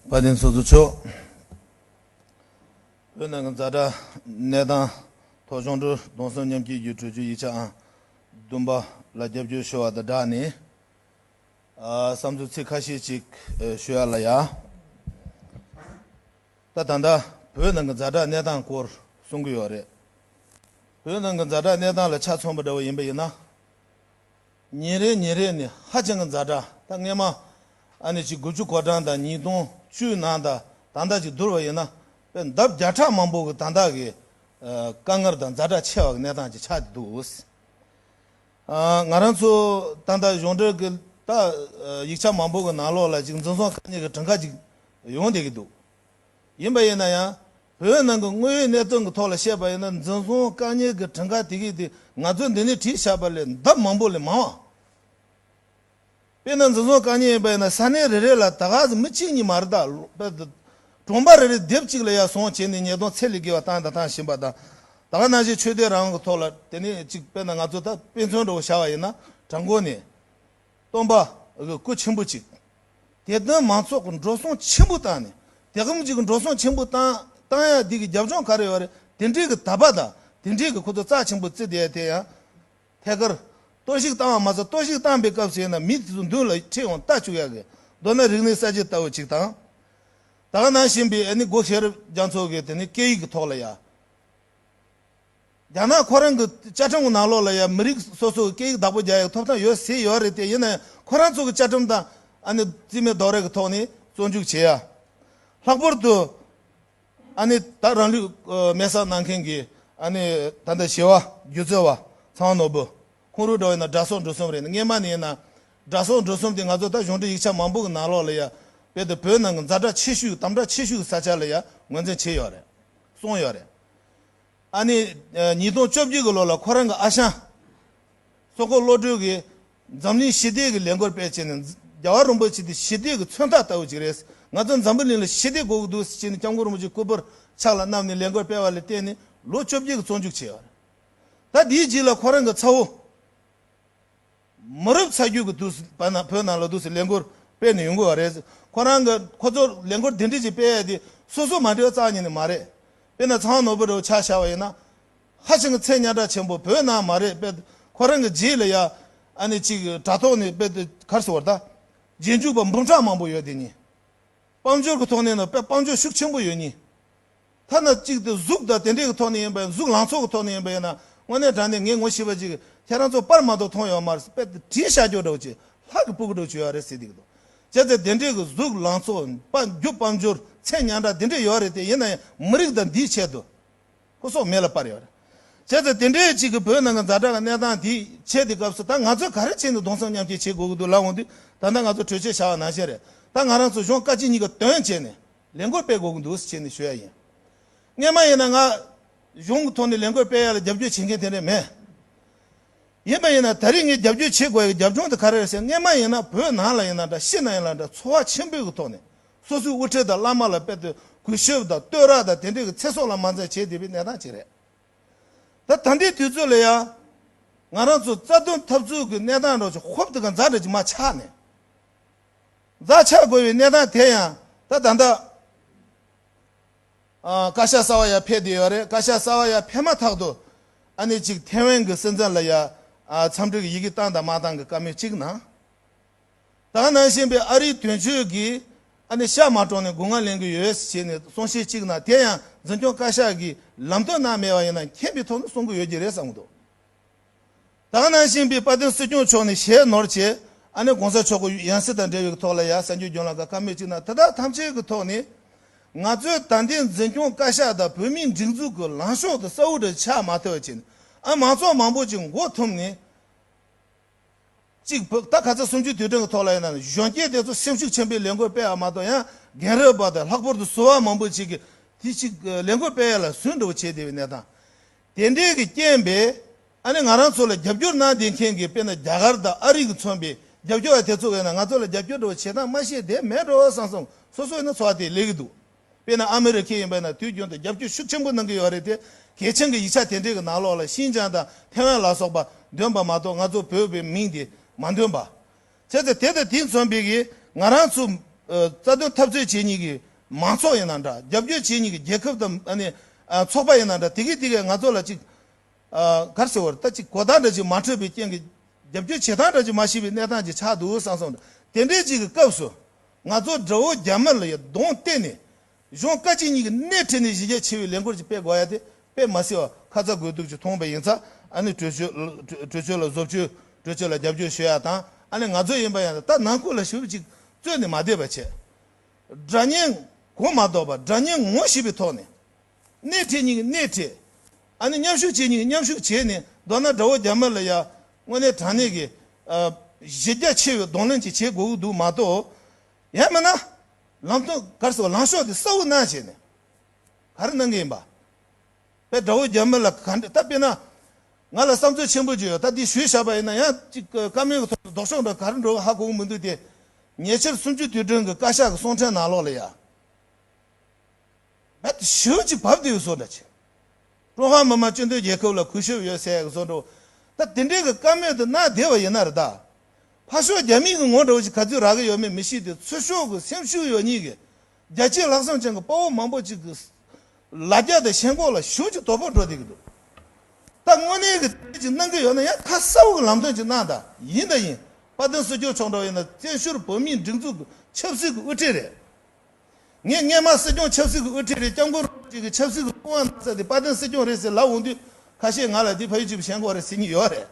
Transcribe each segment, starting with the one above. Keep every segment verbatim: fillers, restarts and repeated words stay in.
དཔལ་ལྡན་ཚོགས་གཙོ་མཆོག་བོད་ནང་གི་ཛ་དྲག་གནས་སྟངས་ཐོག་གཞུང་འབྲེལ་གདུང་སེམས་མཉམ་སྐྱེད་ཀྱི་གྲོས་ཆོད་ཡིག་ཆ་ཨང་བདུན་པ་ལ་རྒྱབ་སྐྱོར་ཞུ་བ་དང་སྦྲགས་ནས། ཨ། བསམ་ཚུལ་ཚིག་ཁ་ཤས་ཅིག་ཨ་ཞུ་ཡ་ལ་ཡ། ད་ད་ལྟ་བོད་ནང་གི་ཛ་དྲག་གནས་སྟངས་སྐོར་གསུང་གི་ཡོད་རེད། བོད་ནང་གི་ཛ་དྲག་གནས་སྟངས་ལ་ཆ་མཚོན་པ་འདྲ་བོ་ཡིན་པ་ཡིན་ན། ཉིན་རེ་ཉིན་རེ་ནས་ཧ་ཅང་གི་ཛ་དྲག་ད་སྔས་མ་ཨ་ནི་ཅིག་དགུ་བཅུ་གོ་གྲངས་དང་ཉིས་སྟོང་བཅུ་ནང་དང་ད་ལྟ་ཅིག་བསྡུར་བ་ཡིན་ན། དཔེ་ལྡབ་བརྒྱ་ཕྲག་མང་པོ་གི་ད་ལྟ་གི་ཨ་དཀའ་ངལ་དང་ཛ་དྲག་ཆེ་བ་གི་གནས་སྟངས་ཅིག་ཆགས་ཏེ་འདུག། ཨ། ང་རང་ཚོ་ད་ལྟ་གཞུང་འབྲེལ་གྱི་ད་ཡིག་ཆ་མང་པོ་གི་ནང་ལོགས་ལ་ཅིག་འཛིན་བཟུང་བཀག་ཉར་གྱི་གྲངས་ཀ་ཅིག་ཡོང་བསྡད་ཀྱི་འདུག། ཡིན་པ་ཡིན་ན་ཡང་བོད་ནང་གི་དངོས་ཡོད་གནས་སྟངས་ཀྱི་ཐོག་ལ་བཤད་པ་ཡིན་ན། འཛིན་བཟུང་བཀག་ཉར་གྱི་གྲངས་ཀ་དེ་གས་དེ་ང་ཚོས་འདི་ནས་བྲིས་བཞག་པ་ལས་ལྡབ་མང་པོ་ལས་མང་བ། དཔེར་ན་འཛིན་བཟུང་བཀག་ཉར་ཡིན་པ་ཡིན་ན་ས་གནས་རེ་རེ་ལ་ད་ག་ཟེ་མི་གཅིག་གཉིས་མ་རེད་ད། དཔེ་གྲོང་པ་རེ་རེ་སྡེབ་གཅིག་ལ་ཡར་སོང་བྱས་ནས་ཉེས་རྡུང་ཚད་ལས་བརྒལ་བ་བཏང་དང་བཏང་བཞིན་པ་དང་། ད་ག་ནང་བཞིན་ཆོས་དད་རང་དབང་གི་ཐོག་ལ་དེ་ནས་གཅིག་དཔེར་ན་ང་ཚོ་ད་དཔེ་མཚོན་འདྲ་བོ་བཞག་པ་ཡིན་ན། བྲག་འགོ་ནས་སྟོན་པ་གི་སྐུ་ཆེན་པོ་གཅིག། དད་ལྡན་མང་ཚོགས་ཀྱི་འགྲོ་སོང་ཆེན་པོ་བཏང་ནས། དེ་གམ་གཅིག་གི་འགྲོ་སོང་ཆེན་པོ་བཏང་བཏང་ཡ་འདི་གི་རྒྱབ་ལྗོངས་ག་རེ་ཡོད་རེད། དེ་འདྲའི་གི་དད་པ་དང་དེ་འདྲའི་གི་ཁོ་ཚོ་རྩ་ཆེན་པོ་བརྩི་བསྡད་ཡ་དེ་ཡང་། ཐད་ཀར་གཏོར་བཤིག་བཏང་བ་མ་ཟད། གཏོར་བཤིག་བཏང་པའི་སྐབས་སུ་ཡིན་ན་མི་དེ་ཚོ་མདུན་ལ་ཁྲིད་འོང་ལྟ་བཅུག་ཡ་གི། མདོར་ན་རིག་གནས་གསར་བརྗེ་ལྟ་བུ་ཅིག་དང་། ད་ག་ནང་བཞིན་པའི་ཨ་ནི་སྒོ་ཤེས་རབ་རྒྱ་མཚོ་གི་དེ་ནི་སྐད་ཡིག་གི་ཐོག་ལ་ཡ། རྒྱ་ནག་ཁོ་རང་གི་བཅའ་ཁྲིམས་ཀྱི་ནང་ལོགས་ལ་ཡ་མི་རིགས་སོ་སོ་གི་སྐད་ཡིག་བདག་པོ་རྒྱག་ཡ་གི་ཐོབ་ཐང་ཡོད་ཟེར་ཡོད་རེད་དེ། ཡིན་ན་ཡང་ཁོ་རང་ཚོ་གི་བཅའ་ཁྲིམས་དང་ཨ་ནི་རྩིས་མེད་རྡོག་རོལ་གི་ཐོག་ནས་བཙོན་འཇུག་བྱེད་ཡ། ལྷག་པར་དུ། ཨ་ནི་ད་རང་ལུས་ཨ་མེ་སྲེག་གནང་མཁན་གྱི་ཨ་ནི་ད་ལྟ་ཞི་བ་སྒྱུ་རྩལ་བ་ཚངས་ནོར་བུ། ཁོང་རང་འདྲ་བོ་ཡིན་ན་དགྲ་སྲོག་འགྲོ་གསུམ་རེད། སྔས་མ་ནས་ཡིན་ན་དགྲ་སྲོག་འགྲོ་གསུམ་དེ་ང་ཚོ་ད་གཞུང་འབྲེལ་ཡིག་ཆ་མང་པོ་གི་ནང་ལོགས་ལ་ཡ། དཔེ་དེ་བོད་ནང་གི་ཛ་དྲག་ཆེ་ཤོས་དམ་དྲག་ཆེ་ཤོས་ཀྱི་ས་ཆ་ལ་ཡ་ངོས་འཛིན་བྱས་ཡོད་རེད། གསུངས་ཡོད་རེད། ཨ་ནི་ཨ་ཉིས་སྟོང་བཅོ་བརྒྱད་གི་ལོ་ལ་ཁོ་རང་གི་ཨ་ཞང་། སོག་པོ་བློ་གྲོས་ཀྱིས་འཛམ་གླིང་ཞི་བདེ་གི་ལས་འགུལ་སྤེལ་བྱས་ནས། རྒྱལ་བ་རིན་པོ་ཆེ་དེ་ཞི་བདེ་གི་མཚོན་རྟགས་ལྟ་བུ་ཅིག་རེད། ང་ཚོ་འཛམ་བུ་གླིང་ལ་ཞི་བདེ་དགོས་ཀྱི་འདུག་ཟེར་བྱས་ནས་སྐྱབས་མགོན་རིན་པོ་ཆེ་སྐུ་པར་ཕྱག་ལ་བསྣམས་ནས་ལས་འགུལ་སྤེལ་བ་ལ་བརྟེན་ནས་ལོ་བཅོ་བརྒྱད་ཀྱི་བཙོན་འཇུག་བྱས་པ་རེད། ད་དེའི་རྗེས་ལ་ཁོ་རང་གི་ཚ་བོ། མི་རབས་ཚ་རྒྱུད་ཀྱི་དུས་སུ་བོད་ནང་བོད་ནང་ལ་དུས་སུ་ལས་འགུལ་སྤེལ་ནས་ཡོང་གི་ཡོད་རེད། ཁོ་རང་གི་ཁོ་ཚོར་ལས་འགུལ་དེ་འདྲ་ཅིག་སྤེལ་ཡ་དེ་སོ་སོ་མ་འདྲ་བ་རྩ་ཉིད་ནས་མ་རེད། དཔེར་ན་ཚངས་ནོར་བུ་འདྲ་བོ་ཆ་བཞག་པ་ཡིན་ན། ཧ་ཅང་གི་མཚན་སྙན་གྲགས་ཆེན་པོ། བོད་ནང་མ་རེད། དཔེ་ཁོ་རང་གི་རྗེས་ལ་ཡ་ཨ་ནི་ཅིག་དྲ་ཐོག་ནས་དཔེ་དེ་ག་རེ་ཟེར་བ་རེད་ད། རྗེས་འཇུག་པ་འབུམ་ཕྲག་མང་པོ་ཡོད་དེ་ནི། དཔལ་འབྱོར་གྱི་ཐོག་ནས་ནི་དཔེ་དཔལ་འབྱོར་ཤུགས་ཆེན་པོ་ཡོད་ནི། ཐ་ན་གཅིག་དེ་གཟུགས་དང་དེ་འདྲའི་གི་ཐོག་ནས་ཡིན་པ་ཡིན། གཟུགས་ལང་ཚོ་གི་ཐོག་ནས་ཡིན་པ་ཡིན་ན། དངོས་གནས་དྲང་གནས་ངས་ངོ་ཤེས་པ་ཅིག་ཁྱེད་རང་ཚོ་པར་མ་གཏོགས་མཐོང་ཡོད་མ་རེད། དཔེ་དེ་བྲིས་བཞག་རྒྱུ་འདྲ་བོ་ཅིག་ལྷ་གི་སྤུ་གུ་འདྲ་བོ་ཅིག་ཡོད་རེད་ཟེར་དེ་གི་འདུག། བྱས་ཙང་དེ་འདྲའི་གི་གཟུགས་ལང་ཚོ། དཔལ་རྒྱུ་དཔལ་འབྱོར་མཚན་སྙན་གྲགས་དེ་འདྲ་ཡོད་རེད་དེ། ཡིན་ན་ཡང་མི་རིགས་དང་འདིའི་ཆེད་དུ། སྐུ་སྲོག་མེ་ལ་སྤར་ཡོད་རེད། བྱས་ཙང་དེ་འདྲའི་ཅིག་གི་བོད་ནང་གི་ཛ་དྲག་གི་གནས་སྟངས་དེའི་ཆེད་དེ་སྐབས་སུ་ད་ང་ཚོས་ག་རེ་བྱས་ནས་གདུང་སེམས་མཉམ་སྐྱེད་བྱེད་དགོས་ཀྱི་འདུག་ལབ་འོང་དུས། ད་ལྟ་ང་ཚོ་གྲོས་ཆོད་བཞག་པ་ནང་བཞིན་རེད། ད་ང་རང་ཚོ་གཞུང་བཀའ་སྤྱི་གཉིས་ཀ་དོན་བྱས་ནས་ལས་འགུལ་སྤེལ་དགོས་ཀྱི་འདུག་ཟེར་བྱས་ནས་ཞུ་ཡ་ཡིན། སྔས་མ་ཡིན་ན་ང་གཞུང་གི་ཐོག་ནས་ལས་འགུལ་སྤེལ་ཡ་ལ་རྒྱབ་སྐྱོར་བྱེད་མཁན་དེ་འདྲ་མེད། ཡིན་པ་ཡིན་ན་ད་རེས་ངས་རྒྱབ་སྐྱོར་བྱེད་དགོས་ཡ་གི་རྒྱབ་ལྗོངས་དེ་ག་རེ་རེད་ཟེར། སྔས་མ་ཡིན་ན་བོད་ནང་ལ་ཡིན་ན་འདྲ། ཕྱི་ན་ཡིན་ན་འདྲ། ཚོར་བ་ཆེན་པོའི་གི་ཐོག་ནས་སོ་སོའི་དབུ་ཁྲིད་དང་བླ་མ་ལ་དཔེ་དེ་གུས་ཞབས་དང་བསྟོད་ར་དང་དེ་འདྲའི་གི་ཚེ་སྲོག་ལ་མ་འཛེམས་བྱས་བསྡད་པའི་གནས་སྟངས་ཅིག་རེད། ད་ད་ལྟའི་དུས་ཚོད་ལ་ཡང་ང་རང་ཚོ་རྩ་དོན་འཐབ་རྩོད་ཀྱི་གནས་སྟངས་འདྲ་ཅིག་ཧོབ་ཏེ་ག་ཛ་འདྲ་ཅིག་མར་ཆག་ནས། ཛ་ཆག་དགོས་པའི་གནས་སྟངས་དེ་ཡང་ད་ད་ལྟ་ཨ་བཀའ་ཤག་གསར་བ་ཡར་ཕེབས་བསྡད་ཡོད་རེད། བཀའ་ཤག་གསར་བ་ཡར་ཕེབས་མ་ཐག་ཏུ་ཨ་ནི་ཅིག་ཐེ་ཝན་གྱི་སྲིད་འཛིན་ལ་ཡ་ཨ་འཚམས་འདྲི་གི་ཡི་གེ་བཏང་དང་མ་བཏང་གི་བཀའ་མོལ་གཅིག་གནང་། ད་ག་ནང་བཞིན་པའི་ཨ་རིའི་དོན་གཅོད་ཀྱིས་ཨ་ནི་ཤ་མ་དཀྲོགས་ནས་སྒོ་ང་ལེན་གྱི་ཡོད་ཟེར་བྱས་ནས་གསུང་བཤད་གཅིག་གནང་། དེ་ཡང་འཛིན་སྐྱོང་བཀའ་ཤག་གིས་ལམ་སྟོན་གནང་མེད་པ་ཡིན་ན་མཁྱེན་པའི་ཐོག་ནས་གསུང་གི་ཡོད་ཀྱི་རེད་བསམ་གྱི་འདུག། ད་ག་ནང་བཞིན་པའི་དཔལ་ལྡན་སྲིད་སྐྱོང་མཆོག་ནས་ཞལ་ནོར་བྱས། ཨ་ནི་གོང་ས་མཆོག་གི་ཡང་སྲིད་དང་འབྲེལ་བའི་ཐོག་ལ་ཡ་གསར་འགྱུར་བརྒྱུད་ལམ་ཁག་བཀའ་མོལ་གཅིག་གནང་། དེ་དག་ཐམས་ཅད་ཀྱི་ཐོག་ནས་ང་ཚོས་ད་ལྟའི་འཛིན་སྐྱོང་བཀའ་ཤག་དང་བོད་མིའི་སྒྲིག་འཛུགས་ཀྱི་ལངས་ཕྱོགས་དེ་གསལ་བོ་འདྲ་ཆགས་མ་ཐུབ་པ་བྱས་ནས། ཨ་མང་ཚོགས་མང་པོ་ཅིག་མགོ་འཐོམས་ནས། གཅིག་བོད་ད་ཁ་ཚ་གསུམ་བཅུའི་དུས་དྲན་གྱི་ཐོག་ལ་ཡིན་ན་གཞོན་སྐྱེས་དེ་ཚོ་སེམས་ཤུགས་ཆེན་པོས་ལས་འགུལ་སྤེལ་བ་མ་གཏོགས། ཡང་རྒན་རབས་པ་དང་ལྷག་པར་དུ་ཟུར་པ་མང་པོ་ཅིག་གིས་དེ་ཅིག་ལས་འགུལ་སྤེལ་ཡ་ལ་ཟུན་འདྲ་བོ་བྱས་བསྡད་པའི་གནས་སྟངས་དེ་འདྲའི་གི་རྐྱེན་པས། ཨ་ནི་ང་རང་ཚོ་ལ་རྒྱབ་སྐྱོར་གནང་བསྡད་མཁན་གྱི་དཔེར་ན་རྒྱ་གར་དང་ཨ་རི་གིས་མཚོན་པའི་རྒྱབ་སྐྱོར་བ་དེ་ཚོ་གིས་ན་ང་ཚོ་ལ་རྒྱབ་སྐྱོར་འདྲ་བོ་བྱེད་སྟངས་མ་ཤེས་བསྡད་མེད་འགྲོ་བསམ་སོང་། སོ་སོ་ཡིན་ན་ཚོར་བ་དེ་སླེབས་ཀྱི་འདུག། དཔེར་ན་ཨ་མི་རི་ཁས་ཡིན་པ་ན་དུས་རྒྱུན་དུ་རྒྱབ་སྐྱོར་ཤུགས་ཆེན་པོ་གནང་གི་ཡོད་རེད་དེ། གལ་ཆེན་གྱི་ཡིག་ཆ་དེ་འདྲའི་གི་ནང་ལོགས་ལ་ཤིན་ཅང་དང་ཐེ་ཝན་ལ་སོགས་པ་འདོན་པ་མ་གཏོགས་ང་ཚོ་བོད་པའི་མིང་དེ་མ་འདོན་པ། བྱས་ཙང་དེ་དང་དེ་མཚོན་པའི་གི་ང་རང་ཚོ་ ཨ་རྩ་དོན་འཐབ་རྩོད་བྱེད་མཁན་གྱི་མང་ཚོགས་ཡིན་ན་འདྲ། རྒྱབ་སྐྱོར་བྱེད་མཁན་གྱི་རྒྱལ་ཁབ་དང་ཨ་ནི་ཨ་ཚོགས་པ་ཡིན་ན་འདྲ། དེ་གས་དེ་གས་ང་ཚོ་ལ་ཅིག་ཨ་ག་རེ་ཟེར་བ་རེད། ད་ཅིག་གོ་བརྡ་འདྲ་ཅིག་མ་འཕྲོད་པའི་རྐྱེན་གྱིས་རྒྱབ་སྐྱོར་བྱེད་སྟངས་འདྲ་ཅིག་མ་ཤེས་པའི་གནས་སྟངས་ཅིག་ཆགས་འདུག་བསམ་སོང་། དེ་འདྲའི་ཅིག་གི་སྐབས་སུ་ང་ཚོ་དགྲ་བོ་རྒྱ་མི་ལ་ཡ་གདོང་གཏད་ནས། གཞུང་བཀའ་སྤྱི་གཉིས་ཀྱི་སྣེ་ཁྲིད་ནས་གཞི་རྒྱ་ཆེ་བའི་ལས་འགུལ་ཅིག་སྤེལ་དགོས་ཡ་དེ་དཔེ་མ་སྲིད་པ་ཁ་ཚ་དགོས་གཏུགས་ཅིག་མཐོང་པ་ཡིན་ཙང་། ཨ་ནི་གྲོས་ཆོད་གྲོས་ཆོད་ལ་བཟོ་བཅོས། གྲོས་ཆོད་ལ་རྒྱབ་སྐྱོར་ཞུ་ཡ་དང་། ཨ་ནི་ང་ཚོ་ཡིན་པ་ཡང་ད་ནང་ཁུལ་ལ་ཞེ་པོ་ཅིག་རྩོད་ནས་མ་བསྡད་པ་བྱས། དགྲ་གཉེན་གོ་མ་ལྡོག་པ། དགྲ་གཉེན་ངོ་ཤེས་པའི་ཐོག་ནས། སྣེ་ཁྲིད་གཉིས་ཀྱི་སྣེ་ཁྲིད། ཨ་ནི་མཉམ་ཞུགས་བྱེད་གཉིས་ཀྱི་མཉམ་ཞུགས་བྱས་ནས། མདོར་ན་དགྲ་བོ་རྒྱ་མི་ལ་ཡ་དངོས་གནས་དྲང་གནས་ཀྱི་ཨ་གཞི་རྒྱ་ཆེ་བའི་གདོང་ལེན་ཅིག་བྱེད་དགོས་ཀྱི་འདུག་མ་གཏོགས། ཡང་མིན་ན། ལམ་སྟོན་ག་རེ་ཟེར་བ། ལངས་ཕྱོགས་དེ་གསལ་བོ་གནང་བྱས་ནས་ག་རེ་གནང་གི་ཡིན་པ། དཔེ་དགྲ་བོ་རྒྱ་མི་ལ་ག་འདྲ། ད་དཔེར་ན་ང་ལ་བསམ་ཚུལ་ཆེན་པོ་ཅིག་ཡོད། ད་འདི་ཞུས་བཞག་པ་ཡིན་ན་ཡང་ཅིག་བཀའ་མོལ་གྱི་ཐོག་ལ་ལྡོག་ཕྱོགས་འདྲ་ག་རེ་འགྲོ་ཧ་གོ་གི་མི་འདུག་སྟེ། ཉེ་ཆར་གསུམ་བཅུའི་དུས་དྲན་གྱི་བཀའ་ཤག་གི་གསུང་འཕྲིན་ནང་ལོགས་ལ་ཡ། རྦད་དེ་ཞེ་པོ་ཅིག་བབས་བསྡད་ཡོད་བཟོ་འདྲ་ཅིག་ཀྲུང་ཧྭ་མི་དམངས་སྤྱི་མཐུན་རྒྱལ་ཁབ་ལ་གུས་ཞབས་ཡོད་ཟེར་ཡག་བཟོ་འདྲ། ད་དེ་འདྲའི་གི་བཀའ་མོལ་དེ་གནང་བསྡད་པ་ཡིན་ན་རེད་ད། ཕར་ཕྱོགས་རྒྱ་མི་གི་ངོ་འདྲ་བོ་ཅིག་ག་ཚོད་རག་གི་ཡོད་མེད་མི་ཤེས་ཏེ། ཚུར་ཕྱོགས་གི་སེམས་ཤུགས་ཡོད་མཁན་གྱི་རྒྱ་ཆེ་ལྷག་བསམ་ཅན་གྱི་དཔའ་བོ་མང་པོ་ཅིག་གི་ལ་རྒྱ་དང་ཞེན་ཁོག་ལ་ཞེ་པོ་ཅིག་དོ་ཕོག་འགྲོ་བསྡད་ཀྱི་འདུག་ད་དངོས་གནས་ཀྱི་དེ་ཅིག་གནང་གི་ཡོད་ན་ཡང་ཁ་གསལ་པོ་གི་ལམ་སྟོན་ཅིག་གནང་དང་། ཡིན་དང་ཡིན། དཔལ་ལྡན་སྲིད་སྐྱོང་མཆོག་འདྲ་བོ་ཡིན་ན་བཙན་བྱོལ་བོད་མིའི་སྒྲིག་འཛུགས་ཀྱི་ཆབ་སྲིད་ཀྱི་དབུ་ཁྲིད་རེད། ངས་སྔས་མ་སྲིད་སྐྱོང་ཆབ་སྲིད་ཀྱི་དབུ་ཁྲིད་རེད། སྐྱབས་མགོན་རིན་པོ་ཆེ་གི་ཆབ་སྲིད་ཀྱི་སྐུ་དབང་གནང་ས་དེ་དཔལ་ལྡན་སྲིད་སྐྱོང་རེད་ཟེར་ལབ་འོང་དུས། ཁ་ཤས་ང་ལ་འདི་ཕ་ཡུལ་གཅིག་པའི་ཞེན་ཁོག་རེད་ཟེར་མཁན་ཡོད་རེད།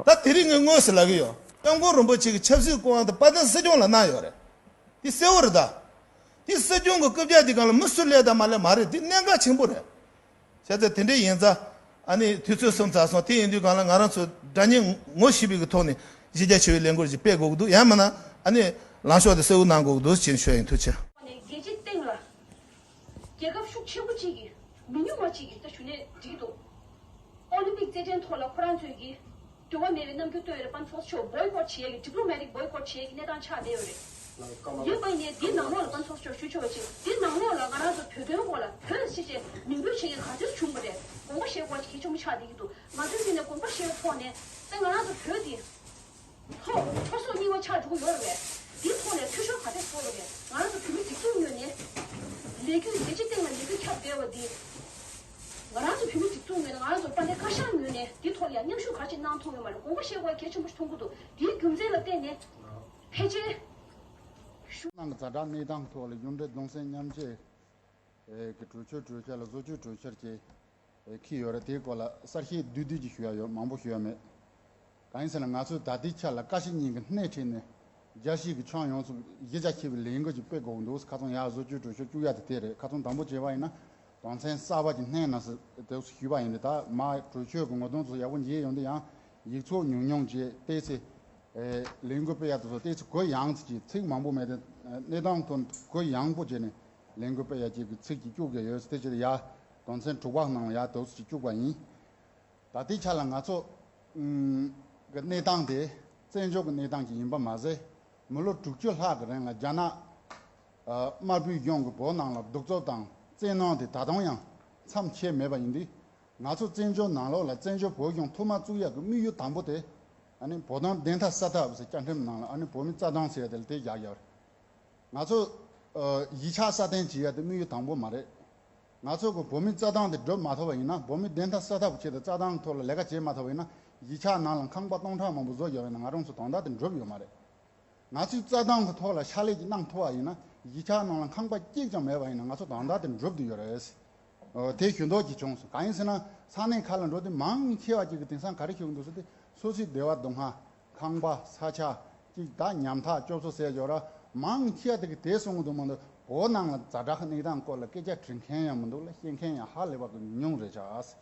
ད་དེ་རིང་ངས་དངོས་སུ་ལབ་ཀྱི་ཡོད། སྐྱབས་མགོན་རིན་པོ་ཆེ་གི་ཆབ་སྲིད་སྐུ་དབང་དེ་དཔལ་ལྡན་སྲིད་སྐྱོང་ལ་གནང་ཡོད་རེད། དེ་གསལ་བོ་རེད་ད། དེ་སྲིད་སྐྱོང་གི་རྐུབ་བཀྱག་དེ་སྒང་ལ་མི་སུ་སླེབས་དང་མ་སླེབས་མ་རེད། དེ་གནད་འགག་ཆེན་པོ་རེད། བྱས་ཙང་དེ་འདྲ་ཡིན་ཙང་། ཨ་ནི་དུས་ཚོད་སོང་ཚར་སོང་། དེ་ཡིན་དུས་སྒང་ལ་ང་རང་ཚོ་དགྲ་གཉེན་ངོ་ཤེས་པའི་གི་ཐོག་ནས་གཞི་རྒྱ་ཆེ་བའི་ལས་འགུལ་ཞིག་སྤེལ་དགོས་ཀྱི་འདུག་ཡང་མིན་ན་ཨ་ནི་ལངས་ཕྱོགས་དེ་གསལ་བོ་གནང་དགོས་ཀྱི་འདུག་ཅེས་ཞུ་ཡ་ཡིན། ཐུགས་རྗེ་ཆེ། ནས་རྒྱལ་སྤྱིའི་སྟེང་ལ་རྒྱལ་ཁབ་ཤུགས་ཆེན་པོ་གཅིག་གིས་མི་ཉུང་བ་གཅིག་གིས་ད་ཞུ་ནས་འགྲིག་འདུག་ཨོ་ལིམ་པིག་རྩེད་འགྲན་ཐོག་ལ་ཁོ་རང་ཚོས་ཀྱིས་འགྲོ་བ་མེད་པའི་རྣམ་འགྱུར་སྟོན་ཡོད་རེད། པ་ཚོགས་ཆོག་བོའི་ཀོཊ་བྱེད་ཡས་ཀྱི་ཌི་པི་ལོ་མེ་ཊིག་བོའི་ཀོཊ་བྱེད་ཡས་ཀྱི་གནས་སྟངས་ཆགས་བསྡད་ཡོད་རེད། ཡིན་པ་ཡིན་ནའི་འདིའི་ནང་ལོགས་ལ་པ་ཚོགས་ཆོག་ཞུ་ཆོག་པ་ཅིག་འདིའི་ནང་ལོགས་ལ་ང་རང་ཚོ་བོད་དོན་སྐོར་ལ་བོད་ཞེས་བྱས་མིང་འབོད་བྱེད་མཁན་ག་ཚོད་བྱུང་བ་རེད། དགོངས་པ་བཞེས་དགོས་པ་ཅིག་གལ་ཆེན་པོ་ཆགས་བསྡད་ཀྱི་འདུག་ང་ཚོའི་ངོས་ནས་དགོངས་པ་བཞེས་པའི་ཐོག་ནས་ད་ང་རང་ཚོ་བོད་འདི། ཐོག་ཚོགས་གཙོ་གཉིས་པ་ཆགས་འགྲོ་གི་ཡོད་རེད་པས། འདིའི་ཐོག་ལ་འཐུས་ཤོར་ག་འདྲས་སོང་ཡོད་པས། ང་རང་ཚོ་བོད་མི་སྒྲིག་འཛུགས་ངོས་ནས་ལས་འགུལ་རྒྱལ་སྤྱིའི་སྟེང་ལ་ལས་འགུལ་ཁྱབ་བསྡད་པ་འདི། ང་རང་ཚོ་བོད་མི་སྒྲིག་འཛུགས་ངོས་ནས་ང་རང་ཚོ་དཔལ་ལྡན་བཀའ་ཤག་ངོས་ནས་འདིའི་ཐོག་ལ་ཡང་མཉམ་ཞུགས་ག་རེ་ཅིག་གནང་ཐུབ་ཡོད་མ་རེད། དགོངས་པ་བཞེས་དགོས་པ་གལ་ཆེན་པོ་ཞིག་མཐོང་གི་འདུག་འདིའི་རྒྱུ་མཚན་ལ་བརྟེན་ནས་ཕལ་ཆེར་ནང་གི་ཛ་དྲག་གནས་སྟངས་ཐོག་ལ་གཞུང་འབྲེལ་གདུང་སེམས་མཉམ་སྐྱེད་ཀྱི་གྲོས་ཆོད་གྲོས་འཆར་ལ་བཟོ་བཅོས་གྲོས་འཆར་གྱི་འཁྱེར་ཡོད་རེད། དེའི་སྐོར་ལ་གསལ་བཤད་བསྡུས་བསྡུས་ཀྱིས་ཞུ་ཡ་ཡོད། མང་པོ་ཞུ་ཡ་མེད། གང་ཡིན་ཟེར་ན་ང་ཚོས་ད་ལྟའི་ཆ་ལ་བཀའ་སྤྱི་གཉིས་ཀྱི་སྣེ་ཁྲིད་ནས་རྒྱལ་སྤྱིའི་གི་ཁྱོན་ཡོངས་སུ་གཞི་རྒྱ་ཆེ་བའི་ལས་འགུལ་ཅིག་སྤེལ་དགོས་འདུག་ཁ་སང་ཡར་བཟོ་བཅོས་གྲོས་ཆོད་བཅུག་ཡ་དེ་དེ་རེད། ཁ་སང་དང་པོ་བྱས་པ་ཡིན་ན་དོན་ཚན་གསར་པ་ཅིག་བསྣན་ན་ཟེར་དེ་ཞུས་པ་ཡིན། དེ་ད་མར་གྲོས་ཆོད་ཀྱི་ངོ་གདོང་ཚོ་ཡག་པོ་མཇལ་ཡོང་དུས་ཡང་ཡིག་ཚོགས་ཉུང་ཉུང་བྱས། ཏོག་ཙམ་ལས་འགུལ་སྤེལ་ཡ་དེ་ཚོ་ཏོག་ཙམ་གུ་ཡངས་ཙམ་གྱིས། ཚིག་མང་པོ་མེད་དེ། གནས་སྟངས་ཐོག་གུ་ཡངས་པོ་བྱས་ནས་ལས་འགུལ་སྤེལ་ཡ་ཅིག་གི་ཚིག་ཅིག་བཅུག་གི་ཡོད། དེ་ཕྱིར་ཡར་དོན་ཚན་དྲུག་པ་ནང་ལ་ཡར་དེ་ཙམ་ཅིག་བཅུག་པ་ཡིན། ད་ལྟའི་ཆ་ལ་ང་ཚོ་ཨུམ་གི་གནས་སྟངས་དེ་བཙན་བྱོལ་གྱི་གནས་སྟངས་ཅིག་ཡིན་པ་མ་ཟད། མི་ལོ་དྲུག་ཅུ་ལྷག་གི་རིང་ལ་རྒྱ་ནག་ཨ་དམར་པོའི་གཞུང་གིས་བོད་ནང་ལ་གདུག་རྩུབ་དང་བཙན་གནོན་དེ་ད་དུང་ཡང་མཚམས་ཆད་མེད་པ་ཡིན་དུས། ང་ཚོ་བཙན་བྱོལ་ནང་ལོགས་ལ་བཙན་བྱོལ་བོད་གཞུང་ཐོག་མར་བཙུགས་ཡག་གི་དམིགས་ཡུལ་དང་པོ་དེ་ཨ་ནི་བོད་དོན་བདེན་མཐའ་གསལ་ཐབས་ཟེར་བཅའ་ཁྲིམས་ནང་ལ་ཨ་ནི་བོད་མིའི་རྩ་དོན་ཟེར་ཡ་དེ་ལ་དེ་བཞག་ཡོད་རེད། ང་ཚོ་ཨ་གཞིས་ཆགས་སྲ་བརྟན་བྱེད་ཡ་དེ་དམིགས་ཡུལ་དང་པོ་མ་རེད། ང་ཚོ་གི་བོད་མིའི་རྩ་དོན་དེ་སྒྲུབ་མ་ཐུབ་པ་ཡིན་ན། བོད་མིའི་བདེན་མཐའ་གསལ་ཐབས་ཆེད་དུ་རྩ་དོན་ཐོག་ལ་ལས་ཀ་བྱེད་མ་ཐུབ་པ་ཡིན་ན། གཞིས་ཆགས་ནང་ལ་ཁང་པ་སྟོང་ཕྲག་མང་པོ་བཟོ་ཡོད་པ་ཡིན་ན་ང་རང་ཚོ་དོན་དག་དེ་འགྲུབ་ཡོད་མ་རེད། ང་ཚོའི་རྩ་དོན་གྱི་ཐོག་ལ་ཕྱག་ལས་ཅིག་གནང་ཐུབ་པ་ཡིན་ན། གཞིས་ཆགས་ནང་ལ་ཁང་པ་གཅིག་ཀྱང་མེད་པ་ཡིན་ན་ང་ཚོ་དོན་དག་དེ་འགྲུབ་བསྡད་ཡོད་རེད། ཨོ་དེ་ཞུ་འདོད་ཅིག་བྱུང་སོང་། གང་ཡིན་ཟེར་ན་ས་གནས་ཁག་ལ་འགྲོ་དུས་མང་ཆེ་བ་ཅིག་གིས་དེང་སང་ག་རེ་ཞུ་གི་འདུག་ཟེར་དུས། སོ་སོའི་བདེ་བ་སྡུག་བསྔལ། ཁང་པ་ས་ཆ་ཅིག་ད་ཉམ་ཐག་སྐྱོབ་གསོ་ཟེར་ཡོད་ར། མང་ཆེ་བ་དེ་གིས་དེ་གསུང་གི་འདུག་མ་གཏོགས་བོད་ནང་ལ་ཛ་དྲག་གནས་སྟངས་སྐོར་ལ་སྐད་ཆ་དྲི་མཁན་ཡང་མི་འདུག་ལ། ཤེས་མཁན་ཡང་ཧ་ལས་པ་གི་ཉུང་རེད་ཤག་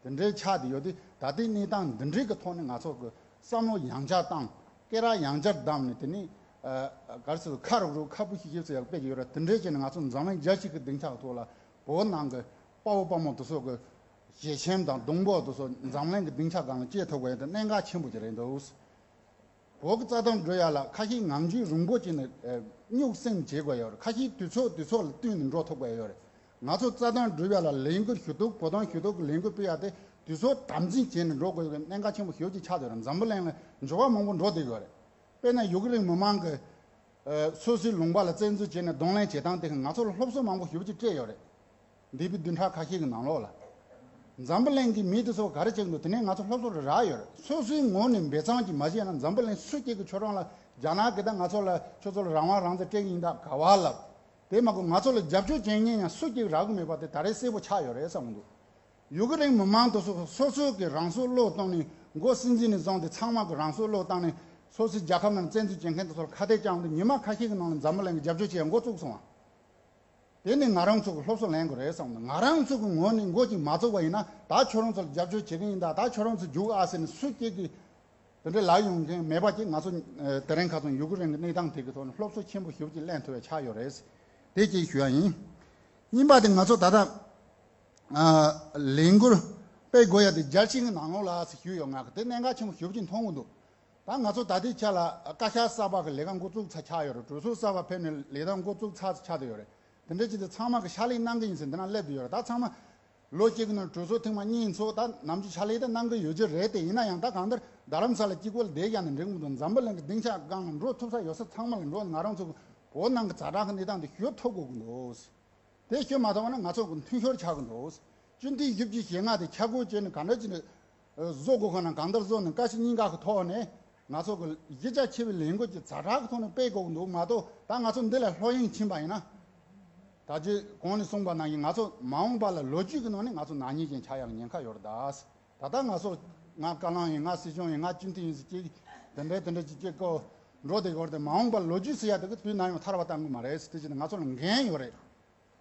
དེ་འདྲའི་ཆགས་བསྡད་ཡོད་དུས། ད་ལྟའི་གནས་སྟངས་འདི་འདྲའི་གི་ཐོག་ནས་ང་ཚོ་གི་བསམ་བློ་ཡང་བསྐྱར་བཏང་། སྐད་གྲགས་ཡང་བསྐྱར་བསྡམས་ནས། དེ་ནས་ཨ་ག་རེ་ཟེར། ཁ་རུག་རུག་ཁ་སྤུ་ཤིག་ཤིག་ཟེར་ཡག་དཔེ་ཅིག་ཡོད་ར། དེ་འདྲའི་བྱས་ནས་ང་ཚོ་འཛམ་གླིང་རྒྱལ་སྤྱི་གི་སྡིངས་ཆ་གི་ཐོག་ལ་བོད་ནང་གི་དཔའ་བོ་དཔའ་མོ་དེ་ཚོ་གི་ཞལ་ཆེམས་དང་སྡོང་པོ་དེ་ཚོ་འཛམ་གླིང་གི་སྡིངས་ཆ་སྒང་ལ་སྐྱེལ་ཐུབ་དགོས་ཡ་དེ་གནད་འགག་ཆེན་པོ་ཅིག་རེད་འདུག་བོད་ཀྱི་རྩ་དོན་སྒྲུབ་ཡ་ལ་ཁ་ཤས་ངང་རྒྱུད་རིང་པོ་བྱས་ནས་ཨེ་སྨྱུག་སེང་བྱེད་དགོས་ཡོད་རེད། ཁ་ཤས་དུས་ཚོད་དུས་ཚོད་ལ་བསྟུན་ནས་འགྲོ་ཐུབ་དགོས་ཡོད་རེད། ང་ཚོ་རྩ་དོན་སྒྲུབ་ཡ་ལ་ལས་འགུལ་ཞུ་གཏུག་བོད་དོན་ཞུ་གཏུག་གི་ལས་འགུལ་སྤེལ་ཡ་དེ་དུས་ཚོད་དམ་འཛིན་བྱས་ནས་འགྲོ་དགོས་ཡ་གནད་འགག་ཆེན་པོ་ཞེ་པོ་ཅིག་ཆགས་བསྡད་ཡོད་རེད། འཛམ་བུ་གླིང་ལ་འགྱུར་བ་མང་པོ་འགྲོ་བསྡད་ཡོད་རེད། དཔེར་ན་ཡུཀ་རེན་མི་མང་གི་ སོ་སོའི་ལུང་པ་ལ་བཙན་འཛུལ་བྱས་ནས་གདོང་ལེན་བྱེད་སྟངས་དེ་ང་ཚོ་ལ་སློབ་གསོ་མང་པོ་ཞེ་པོ་ཅིག་སྤྲད་ཡོད་རེད། འདས་པའི་བདུན་ཕྲག་ཁ་ཤས་ཀྱི་ནང་ལོགས་ལ། འཛམ་བུ་གླིང་གི་མི་དེ་ཚོ་ག་རེ་བྱེད་ཀྱི་འདུག་དེ་ནས་ང་ཚོ་སློབ་གསོ་རེ་རག་ཡོད་རེད། སོ་སོའི་ངོས་ནས་འབད་བརྩོན་གྱིས་མ་བྱས་ན་འཛམ་བུ་གླིང་སུ་གཅིག་གིས་ཁྱོད་རང་ལ་རྒྱ་ནག་གིས་ད་ང་ཚོ་ལ་ཁྱོད་ཚོ་ལ་རང་དབང་རང་བཙན་སྤྲད་ཀྱི་ཡིན་ད་ག་བ་ལབ། དེ་མ་གཏོགས་ང་ཚོ་ལ་རྒྱབ་སྐྱོར་བྱེད་མཁན་ཡང་སུ་གཅིག་རག་གི་མེད་པ་དེ་ད་རེས་གསལ་པོ་ཆགས་ཡོད་རེད་བསམ་གྱི་འདུག་ཡུ་ཀེ་རེན་མི་མང་དེ་ཚོ་སོ་སོ་གི་རང་སྲོག་བློས་བཏང་ནས་མགོ་སྲིད་འཛིན་ནས་བཟུང་སྟེ་ཚང་མ་གི་རང་སྲོག་བློས་བཏང་ནས་སོ་སོའི་རྒྱལ་ཁབ་ནང་བཙན་འཛུལ་བྱེད་མཁན་དེ་ཚོ་ལ་ཁ་གཏད་བཅངས་ཏེ་ཉི་མ་ཁ་ཤས་ཀྱི་ནང་ལ་འཛམ་བུ་གླིང་གི་རྒྱབ་སྐྱོར་བྱེད་ཡ་འགོ་བཙུགས་སོང་བ། དེ་ནི་ང་རང་ཚོ་གི་སློབ་གསོ་ལེན་དགོས་རེད་བསམ་ནས་ང་རང་ཚོ་གི་ངོས་ནས་འགོ་གཅིག་མ་བཙུགས་པ་ཡིན་ན་ད་ཁྱོད་རང་ཚོ་ལ་རྒྱབ་སྐྱོར་བྱེད་ཀྱི་ཡིན་ད་ད་ཁྱོད་རང་ཚོ་རྒྱུགས་ཨ་ཟེར་ནས་སུ་གཅིག་གིས་དེ་འདྲའི་ལབ་ཡོང་མཁན་མེད་པ་ཅིག་ང་ཚོ་དེ་རིང་ཁ་སང་ཡུ་ཀེ་རེན་གྱི་གནས་སྟངས་དེ་གི་ཐོག་ནས་སློབ་གསོ་ཆེན་པོ་ཞེ་པོ་ཅིག་ལེན་ཐུབ་པའི་ཆགས་ཡོད་རེད། དེ་གཅིག་ཞུ་ཡ་ཡིན། གཉིས་པ་དེ་ང་ཚོ་ད་ལྟ་ལས་འགུལ་སྤེལ་དགོས་ཡ་དེ་རྒྱལ་སྤྱི་གི་ནང་ལོགས་ལ་ཟེར་ཞུས་ཡོད། ང་གི་དེ་གནད་འགག་ཆེན་པོ་ཞེ་པོ་ཅིག་མཐོང་གི་འདུག་ད་ང་ཚོ་ད་ལྟའི་ཆ་ལ་བཀའ་ཤག་གསར་པ་གི་ལས་ཀ་འགོ་བཙུགས་ཚར་ཆགས་ཡོད་རེད། གྲོས་ཚོགས་གསར་པ་ཕེབས་ནས་ལས་དོན་འགོ་བཙུགས་ཚར་ཆགས་བསྡད་ཡོད་རེད། དེ་འདྲ་ཅིག་དེ་ཚང་མ་གི་ཕྱག་ལས་གནང་གི་ཡིན་ཟེར་འདི་ན་སླེབས་བསྡད་ཡོད་རེད། ད་ཚང་མ་ལོ་གཅིག་གི་ནང་གྲོས་ཚོགས་ཐེངས་མ་གཉིས་ཚོགས་ད་ནམ་རྒྱུན་ཕྱག་ལས་ད་གནང་གི་ཡོད་ཀྱི་རེད། དེ་ཡིན་ན་ཡང་ད་གང་ལྟར་རྡ་རམ་ས་ལ་གཅིག་པོ་ལ་བསྡད་ཡག་ནི་འགྲིག་མི་འདུག་འཛམ་བུ་གླིང་གི་སྡིངས་ཆ་སྒང་ལ་འགྲོ་ཐུབ་ས་ཡོད་ས་ཚང་མ་ལ་འགྲོ་ང་རང་ཚོ་གི་བོད་ནང་གི་ཛ་དྲག་གི་གནས་སྟངས་དེ་ཞུ་ཐུབ་དགོས་ཀྱི་འདུག་དེ་ཞུ་མ་ཐུབ་པ་ན་ང་ཚོ་གི་མཐུན་ཤོར་ཆགས་ཀྱི་འདུག་སྤྱི་འཐུས་བཞི་བཅུ་ཞེ་ལྔ་དེ་ཆ་བགོས་བྱས་ནས་གང་འདྲ་བྱས་ནས་བཟོ་དགོས་ཁ་ན་གང་ལྟར་བཟོ་ནས་བཀའ་ཤག་གཉིས་ཀ་གི་ཐོག་ནས་ང་ཚོ་གི་གཞི་རྒྱ་ཆེ་བའི་ལས་འགུལ་གྱི་ཛ་དྲག་གི་ཐོག་ནས་སྤེལ་དགོས་ཀྱི་འདུག་མ་གཏོགས་ད་ང་ཚོ་འདི་ལ་ལྷོད་གཡེང་ཕྱིན་པ་ཡིན་ན། ད་ཅི་གོང་ནས་གསུངས་པ་ནང་བཞིན་ང་ཚོ་མ་འོངས་པ་ལ་ལོ་རྒྱུས་ཀྱི་ནང་ནས་ང་ཚོ་ནག་ཉེས་ཅན་ཆགས་ཡག་ཉེན་ཁ་ཡོད་རེད་ད། ད་ལྟ་ང་ཚོ་ང་བཀའ་བློན་ཡིན་ང་སྲིད་སྐྱོང་ཡིན་ང་སྤྱི་འཐུས་ཡིན་ཟེར་ཅིག་དེ་འདྲའི་དེ་འདྲ་ཅིག་ཅིག་གོ་འགྲོ་བསྡད་ཡོད་རེད་དེ་མ་འོངས་པ་ལོ་རྒྱུས་ཟེར་ཡག་དེ་གི་དུས་ནམ་ཡང་ཐར་བ་གཏང་གི་མ་རེད་ཟེར་དེ་ཅི་ནས་ང་ཚོ་ལ་འགན་ཡོད་རེད།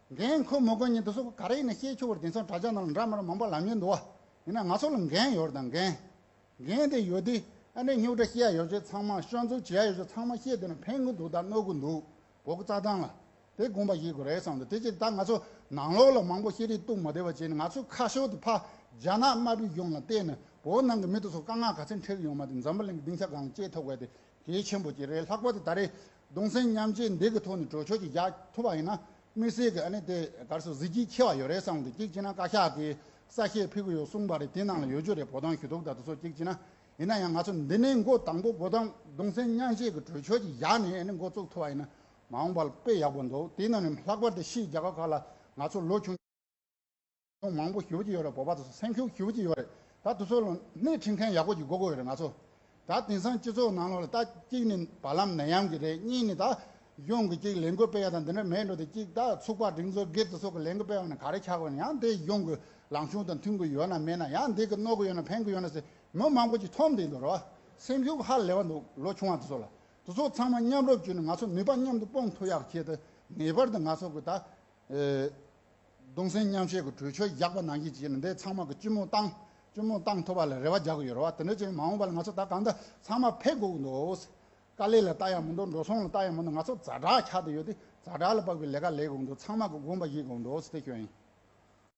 འགན་ཁུར་མ་ཁུར་ཉིད་དུ་སོགས་ག་རེ་ཡིན་ན་བཤད་ཆོག་པར་དེང་སང་དྲ་རྒྱ་ནང་ལ་འདྲ་མི་འདྲ་མང་པོ་ལབ་མཁན་འདུག་བ། ཡིན་ན་ང་ཚོ་ལ་འགན་ཡོད་རེད་དང་འགན། འགན་དེ་ཡོད་དུས་ཨ་ནི་རྙོག་དྲ་བཤད་ཡ་ཡོད་ཚད་ཚང་མ་སྐྱོན་འཛུགས་བྱེད་ཡ་ཡོད་ཚད་ཚང་མ་བཤད་དེ་ན་ཕན་གི་འདུག་ད་གནོད་གི་འདུག་བོད་ཀྱི་རྩ་དོན་ལ་དེ་དགོངས་པ་བཞེས་དགོས་རེད་བསམ་འདུག་དེ་ཕྱིར་ད་ང་ཚོ་ནང་ལོགས་ལ་མང་པོ་བཤད་རེས་གཏོང་མ་བདེ་བ་བྱས་ནས་ང་ཚོ་ཁ་ཕྱོགས་དེ་ཕ་རྒྱ་ནག་དམར་པོའི་གཞུང་ལ་བལྟས་ནས་བོད་ནང་གི་མི་དེ་ཚོ་དཀའ་ངལ་ག་ཚད་འཕྲད་ཀྱི་ཡོང་མ་དེ་འཛམ་བུ་གླིང་གི་སྡིངས་ཆ་སྒང་ལ་བསྐྱལ་ཐུབ་དགོས་དེ་གལ་ཆེན་པོ་ཅིག་རེད། ལྷག་པར་དུ་ད་རེས་གདུང་སེམས་མཉམ་སྐྱེད་འདི་གི་ཐོག་ནས་གྲོས་ཆོད་ཅིག་བཞག་ཐུབ་པ་ཡིན་ན་དམིགས་བསལ་གྱི་ཨ་ནི་དེ་ག་རེ་ཟེར་གཟི་བརྗིད་ཆེ་བ་ཡོད་རེད་བསམ་གི་འདུག་གཅིག་བྱས་ན་བཀའ་ཤག་གིས་གསལ་བཤད་ཕུལ་གི་ཡོད་གསུངས་པ་རེད། དེ་ནང་ལ་ཡོད་རྒྱུ་རེད། བོད་དོན་ཞུ་གཏུག་དང་དེ་ཚོ་གཅིག་བྱས་ན་ཡིན་ན་ཡང་ང་ཚོ་འདི་ནས་འགོ་དང་པོ་བོད་དོན་གདུང་སེམས་མཉམ་སྐྱེད་ཀྱི་གྲོས་ཆོད་ཅིག་བཞག་ནས་ཨ་ནི་འགོ་བཙུགས་ཐུབ་པ་ཡིན་ན་མ་འོངས་པ་ལ་དཔེ་ཡག་པོ་འདུག་དེ་ནང་ནས་ལྷག་པར་དུ་ཕྱིའི་རྒྱལ་ཁབ་ཁག་ལ་ང་ཚོ་ལོ་ཆུང་ཆུང་མང་པོ་ཞེ་པོ་ཅིག་ཡོད་རེད། བོད་པ་དེ་ཚོ་སེམས་ཤུགས་ཞེ་པོ་ཅིག་ཡོད་རེད། ད་དེ་ཚོ་ལ་སྣེ་ཁྲིད་མཁན་ཡག་པོ་ཅིག་དགོས་ཀྱི་ཡོད་རེད། ང་ཚོ་ད་དེང་སང་སྤྱི་ཚོགས་ནང་ལོགས་ལ་ད་གཅིག་ནི་བར་ལམ་ནད་ཡམས་ཀྱི་རེད། གཉིས་ནི་ད་གཞུང་གི་གཅིག་ལས་འགུལ་སྤེལ་ཡ་དང་འདི་འདྲ་མེད་འགྲོ་དེ་གཅིག་ད་ཚོགས་པ་སྒྲིག་འཛུགས་སྒེར་དེ་ཚོ་གི་ལས་འགུལ་སྤེལ་བ་ནི་ག་རེ་ཆགས་དགོས་ན་ཡང་དེ་གཞུང་གི་ལངས་ཕྱོགས་དང་མཐུན་གི་ཡོད་ན་མེད་ན་ཡང་འདི་གི་གནོད་གི་ཡོད་ན་ཕན་གི་ཡོད་ན་ཟེར་མི་མང་པོ་ཅིག་འཐོམ་བསྡད་འདུག་རེད་བ། སེམས་ཤུགས་ཧ་ལས་པ་འདུག་ལོ་ཆུང་བ་དེ་ཚོ་ལ་དེ་ཚོ་ཚང་མ་མཉམ་རུབ་བྱས་ནས་ང་ཚོ་ནུས་པ་མཉམ་དུ་སྤུངས་ཐུབ་ཡག་ཆེད་དུ་ངེས་པར་དུ་ང་ཚོ་གི་ད། ཨེ། གདུང་སེམས་མཉམ་སྐྱེད་ཀྱི་གྲོས་ཆོད་བཞག་པ་ནང་བཞིན་བྱས་ནས་འདི་ཚང་མ་གི་སྤྱི་མོ་བཏང་། སྤྱི་མོ་བཏང་ཐུབ་པ་ལ་རེ་བ་རྒྱག་གི་ཡོད་རེད་བ། དེ་འདྲ་བྱས་ནས་མ་འོངས་པ་ལ་ང་ཚོ་ད་གང་ལྟར་ཚང་མ་ཕེབས་དགོས་ཀྱི་འདུག་དཀའ་ལས་ལ་ལྟ་ཡ་མི་འདུག་འགྲོ་སོང་ལ་ལྟ་ཡ་མི་འདུག་ང་ཚོ་ཛ་དྲག་ཆགས་བསྡད་ཡོད་དེ་ཛ་དྲག་ལ་དཔག་པའི་ལས་ཀ་ལས་དགོས་ཀྱི་འདུག་ཚང་མ་གི་དགོངས་པ་བཞེས་དགོས་ཀྱི་འདུག་ཟེར་དེ་ཞུ་ཡ་ཡིན།